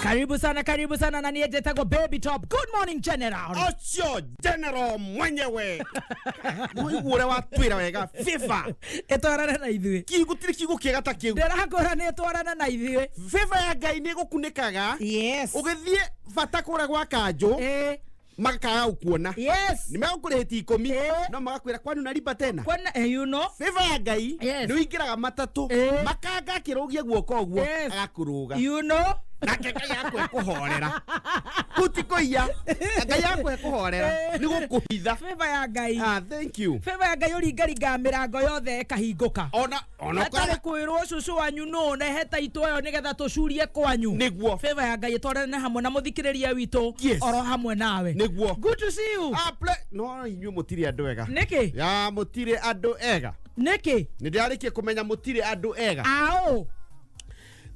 Karibu sana, karibu sana na niĩ njĩtagwo Baby Top. Good morning, General. Ũcio general mwenyewe ũigua ũrĩa watwĩra wega favor. Ĩtwarane na ithuĩ. Gũtirĩ kiugo kĩega ta kĩu. Ndĩrakwĩra nĩ ĩtwarane na ithuĩ. Favor ya Ngai nĩ ĩgũkunĩkaga. Ũgĩthiĩ bata kũrĩa gwa kanjũ, makaga gũkuona. Nĩ megũkũrĩhĩti 10, no magakwĩra kwani unalipa tena. Kwana, you know. Favor ya Ngai nĩ ũingĩraga matatũ, makanga akĩrũgia guoko ũguo, agakũrũga. You know. Nake Ngai akũhe kũhorera. Kũu ti kũiya. Ngai akũhe kũhorera. Nĩ gũkũhitha. Favor ya Ngai. Ah, thank you. Favor ya Ngai ũringaringaga mĩrango yothe ĩkahingũka. Ona Hatarĩ kwĩrwo cũcũ wanyu nũ rehe taitũ ĩyo nĩgetha tũcurie kwanyu. Nĩguo. Favor ya Ngai ĩtwarane hamwe na mũthikĩrĩria witũ oro hamwe nawe. Nĩguo. Good to see you. Ah, no inyuĩ mũtirĩ andũ ega. Nĩkĩ? Ya mũtirĩ andũ ega. Nĩkĩ? Nĩ ndĩrarĩkia kũmenya mũtirĩ andũ ega. Aũ.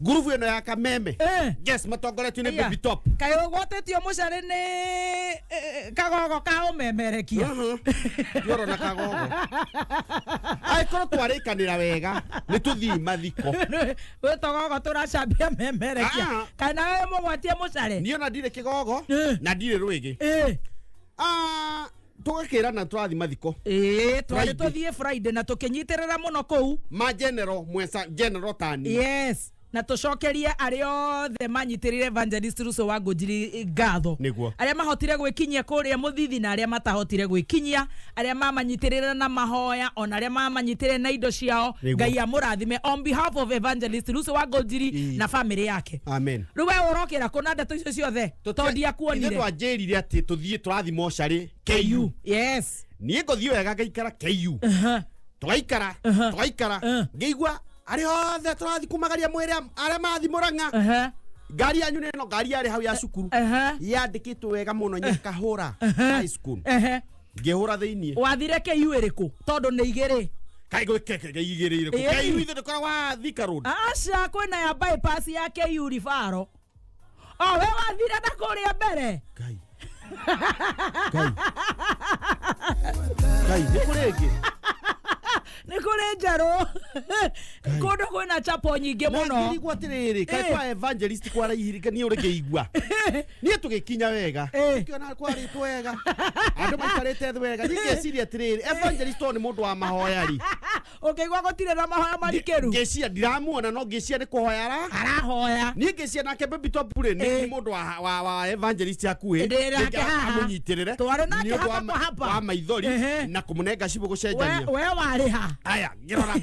Ngurubu ĩno ya Kameme. Yes, matongoretio nĩ Baby Top. Kaĩ ũgwatĩtio mũcere nĩ kagogo ka ũmemerekia. Ndiorwo na kagogo. Angĩkorwo twarĩkanĩra wega nĩ tũthiĩ mathiko. Wĩ tũgogo tũracambia memerekia. Ah. Kaĩ nawe mũgwatie mũcere? Niĩ ona ndirĩ kĩgogo na ndirĩ rwĩgĩ. Ah, tũgakĩrana tũrathiĩ mathiko. Ĩĩ, twarĩ Friday. tũthiĩ Friday na tũkĩnyitĩrĩra mũno kũu. Ma general mwenca general tani. Yes. Na tũcokerie arĩa othe manyitĩrĩire Evangelist Russo wa Ngũnjiri ngatho. Nĩguo. Arĩa mahotire gwĩkinyia kũrĩa mũthithi na arĩa matahotire gwĩkinyia, arĩa mamanyitĩrĩire na mahoya ona arĩa mamanyitĩrĩire na indo ciao. Nĩguo. Ngai amũrathime on behalf of Evangelist Russo wa Ngũnjiri na family yake. Amen. Rĩu we ũrokĩra kũ na ndeto icio ciothe tondũ ndiakuonire. Ithuĩ twanjĩrire atĩ tũthiĩ tũrathiĩ mocarĩ KU. Yes. Niĩ ngũthiĩ wega ngaikara KU. Tũgaikara, tũgaikara. Ngĩigua arĩa othe tũrathiĩ kumagaria mwĩrĩ arĩa marathiĩ Mũrang'a. Ngari yanyu nĩ ĩno ngari yarĩ hau ya cukuru. Yandĩkĩtwo wega mũno Nyakahũra High School. Ngĩhũra thĩiniĩ. Wathire KU ĩrĩkũ? Tondũ nĩ igĩrĩ. Kaĩ gwĩ igĩrĩ irĩkũ? Ĩĩ. KU ithe ndĩkoragwo haha Thika Road. Aca, kwĩna ya bypass ya KU Ribaro. O we wathire na kũrĩa mbere. Ngai. Ngai. Ngai, nĩ kũrĩ ĩngĩ? Nĩ kũrĩ njerũ. Kũndũ kwĩna chapo nyingĩ mũno. Ngĩrigwo atĩrĩrĩ, kaĩ kwa evangelist kwaraihire niĩ ũrĩ ngĩigua. Niĩ tũgĩkinya wega. Ngĩona kwarĩtwo wega. Andũ maikarĩte thĩ wega. Niĩ ngeciria atĩrĩrĩ, evangelist ũyũ nĩ mũndũ wa mahoya rĩ. Ũkĩigua gũtirĩ na mahoya marikĩru. Ngĩciria ndiramuona no ngĩciria nĩ kũhoya ara. Arahoya. Niĩ ngĩciria nake Baby Top rĩ nĩ mũndũ wa evangelist hakuhĩ. Ndĩ nake Rĩngĩ haha. amũnyitĩrĩre. Twarĩ nake Nĩ ũndũ hapa kwa hapa. wa maithori na kũmũnenga cibũ gũcenjania. We warĩ ha? Aya, ngĩrora.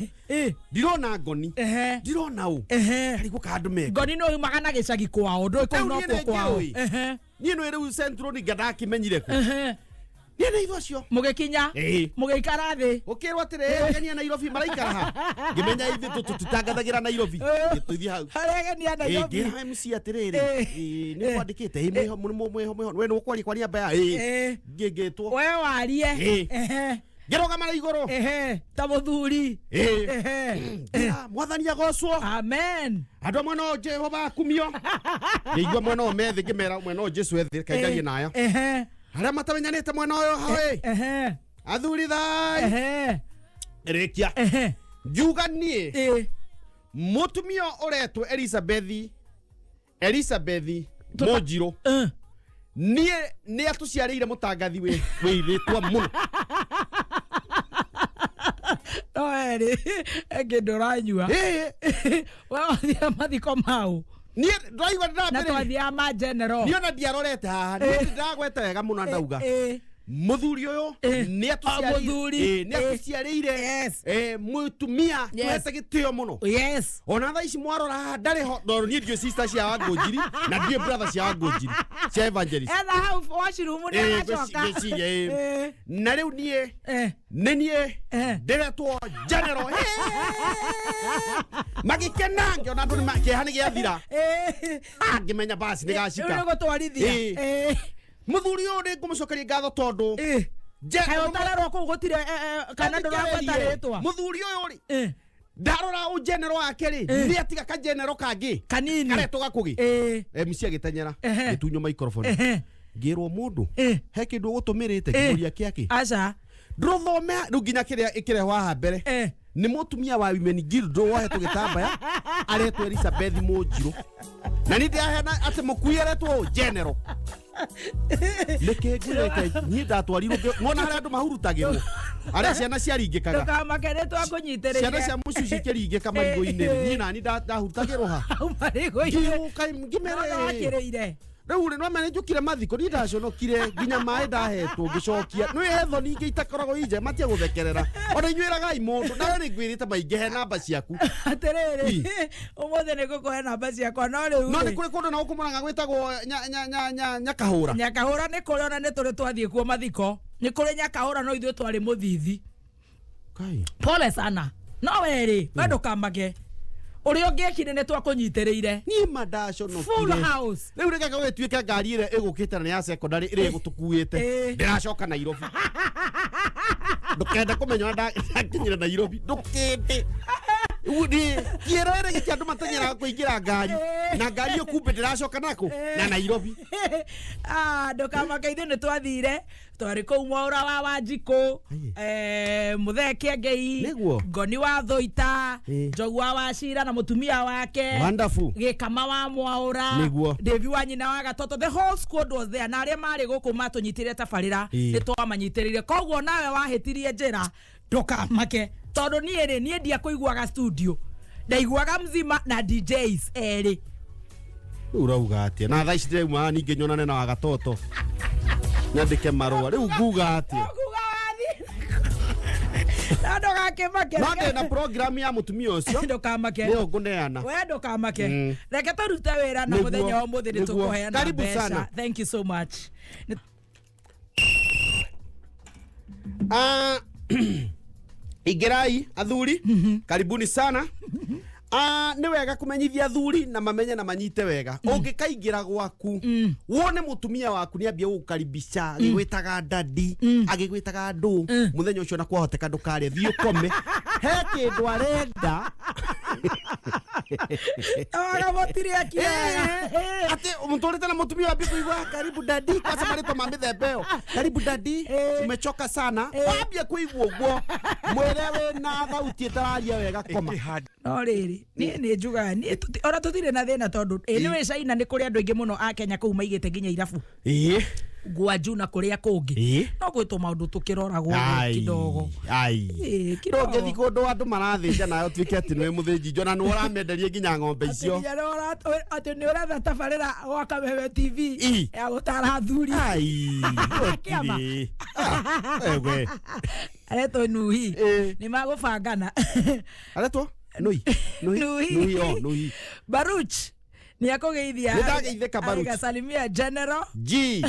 Ndirona ngoni. Ndirona ũ. Karigwo ka andũ meka. Ngoni nĩ umaga na gĩcagi kwao, ndũĩ kũu Rĩu no niĩ kuo nĩ kwao. ngĩũĩ. Niĩ nĩ rĩu Central nĩ ndakĩmenyire kũ. Niĩ nĩ ithuĩ acio. Mũgĩkinya. Mũgĩikara thĩ. Gũkĩrwo atĩrĩ, ageni a Nairobi maraikara ha? Ngĩmenya ithuĩ tũtitangathagĩra Nairobi. Tũthiĩ hau. Harĩa ageni a Nairobi. Ngĩra MC atĩrĩrĩ, nĩ kwandĩkĩte, mwĩho mwĩho mwĩho, we nĩ ũkwaria kwa niaba ya, ngĩtwo. We warie. Ngĩrũgama na igũrũ. Ta mũthuri. Ngĩra, Mwathani agocwo. Amen. Andũ a mwena ũyũ Jehova akumio. Ngĩigua mwena ũyũ methĩ ngĩmera mwena ũyũ Jesu ethĩ kaingarie naya. Arĩa matamenyanĩte mwena ũyũ haĩ. Athuri thai. Rĩkia. Ngiuga niĩ. Mũtumia ũretwo Elizabeth Elizabeth Mũnjirũ. Niĩ nĩ atũciarĩire mũtangathi wĩ rĩtwa mũno. No erĩ kĩndũ ũranyua. We wathire mathiko mau. Niĩ ndĩraigua Na ndĩrambĩrĩria. twathiaga ma general. Niĩ ona ndiarorete haha. Niĩ ndĩragweta wega mũno ndauga. Mũthuri ũyũ nĩ Mũthuri. nĩ atũciarĩire mũtumia tuhete gĩtĩo mũno. Ona thaa ici mwarora haha ndarĩ ho tondũ niĩ ndiũĩ sister cia Wangũnjiri na ndiũĩ brother cia Wangũnjiri cia evangelist. Etha hau washroom nĩ aracoka. Ngwĩciria, Na rĩu niĩ nĩ niĩ ndĩretwo general. Magĩkena ngĩona andũ kĩeha nĩ gĩathira. Ah, ngĩmenya basi nĩ gacika. Rĩu nĩ gũtwarithia. Mũthuri ũyũ nĩ ngũmũcokeria ngatho tondũ Kaĩ ũtarerwo kũu gũtirĩ kana ndũragweta rĩtwa. Mũthuri ũyũ rĩ ndarora ũgenero wake rĩ nĩ atiga kagenero kangĩ kanini karetwo gakũgĩ. MC agĩtenyera gĩtunywo microphone. Ngĩrwo mũndũ he kĩndũ ũgũtũmĩrĩte kĩũria kĩake. Aca. Ndũthome rĩu nginya kĩrĩa ĩkĩrehwo haha mbere. Nĩ mũtumia wa Women Guild wohetwo gĩtambaya aretwo Elizabeth Mũnjirũ, na niĩ ndĩraheana atĩ mũkui aretwo General. Nĩkĩ ngwĩreke niĩ ndatwarirwo wona harĩa andũ mahurutagĩrwo, arĩa ciana ciaringĩkaga? Ndũkamake, nĩ twakũnyitĩrĩire. Ciana cia mũcici ikĩringĩka marigũ-inĩ rĩ, niĩ nani ndahurutagĩrwo ha? Hau marigũ-inĩ. Ngĩũka ngĩmere. Wakĩrĩire. Rĩu rĩ, no mene njũkire mathiko, niĩ ndaconokire, nginya maĩ ndahetwo ngĩcokia. Nĩ he thoni ingĩ itakoragwo inje matia gũthekerera. Ona inyuĩ ĩragai mũndũ nawe nĩ ngwĩrĩte maingĩ, he namba ciaku. Atĩrĩrĩ, ũmũthĩ nĩ ngũkũhe namba ciakwa, no rĩu No nĩ rĩ, kũrĩ kũndũ na gũkũ Mũrang'a gwĩtagwo Nyakahũra. Nyakahũra nĩ kũrĩ, ona nĩ tũrĩ twathiĩ kuo mathiko, nĩ kũrĩ Nyakahũra, no ithuĩ twarĩ Mũthithi. Kai. Pole sana, no werĩ we ndũkamake, ũrĩa ũngĩekire nĩ twakũnyitĩrĩire. Niĩ ma Full ndaconokire. house. Rĩu reke gũgĩtuĩke ngari ĩrĩa ĩgũkĩte na nĩ ya secondary ĩrĩa ĩgũtũkuĩte. Ndĩracoka Nairobi, ndũkende kũmenya ũrĩa ndakinyire Nairobi, ndũkende kĩerere gĩkĩ andũ mateng'eraga kũingĩra ngari na ngari ĩyo, kumbe ndĩracoka nakũ na Nairobi. Ah, ndũkamake, ithuĩ nĩ twathire, twarĩ kũu Mwaũra wa Wanjikũ, Mũthee Kĩengei, Ngoni wa Thũita, Njogu wa Wacira na mũtumia wake, Wonderful. Gĩkama wa Mwaũra, Devi wa nyina wa Gatoto, the whole squad was there, na arĩa marĩ gũkũ matũnyitĩrĩre tabarĩra, nĩ twamanyitĩrĩire. Koguo nawe wahĩtirie njĩra, ndũkamake, tondũ niĩ rĩ, niĩ ndiakũiguaga studio, ndaiguaga mzima na DJs erĩ. Rĩu ũrauga atĩa? Na thaa ici ndĩrauma ningĩ nyonane na wagatoto nyandĩke marũa, rĩu nguga atĩa? Ũkuga wathiĩ na ndũgakĩmake. No ndĩna program ya mũtumia ũcio. Ndũkamake. Nĩyo ngũneana. We ndũkamake, reke tũrute wĩra na mũthenya wa ũmũthĩ nĩ tũkũheana Karibu mbeca. sana. Thank you so much. Ah, ingĩrai athuri, karibuni sana. Ah, nĩ wega kũmenyithia athuri na mamenye na manyite wega. Ũngĩkaingĩra gwaku wone mũtumia waku nĩ ambia gũgũkaribisha agĩgwĩtaga daddy, agĩgwĩtaga ndũ, mũthenya ũcio na kwahoteka ndũkarĩa, thiĩ ũkome, he kĩndũ arenda. Waga mũtirĩ akiwega. Atĩ mũtũrĩte na mũtumia wambie kũigua "Karibu daddy", kwanza marĩtwa ma mĩthemba ĩyo, "Karibu daddy, umechoka sana", wambia kũigua ũguo, mwĩre wĩna thauti ĩtararia wega, koma. No rĩrĩ, niĩ nĩ njugaga niĩ ona tũtirĩ na thĩna, tondũ ĩ nĩ China nĩ kũrĩ andũ aingĩ mũno a Kenya kũu maigĩte nginya irabu Gwaju na kũrĩa kũngĩ. No gwĩtwo maũndũ tũkĩroragwo kidogo. Ai. Kidogo. Ndũngĩthiĩ kũndũ andũ marathĩnja nawe ũtuĩke atĩ nĩwe mũthĩnji njo na nĩwe ũramenderia nginya ng'ombe Atĩ icio. nginya atĩ nĩ ũretha tabarĩra gwa Kameme TV ya gũtara athuri. Ai. Kĩama. Gũtirĩ. Ah, wewe. Aretwo Nuhi. Nĩ magũbangana. Aretwo Nui Nui. Nuhi. Nui, oh, Nui. Baruch nĩ akũgeithia. Nĩ ndageithĩka, Baruch. Agasalimia General. G.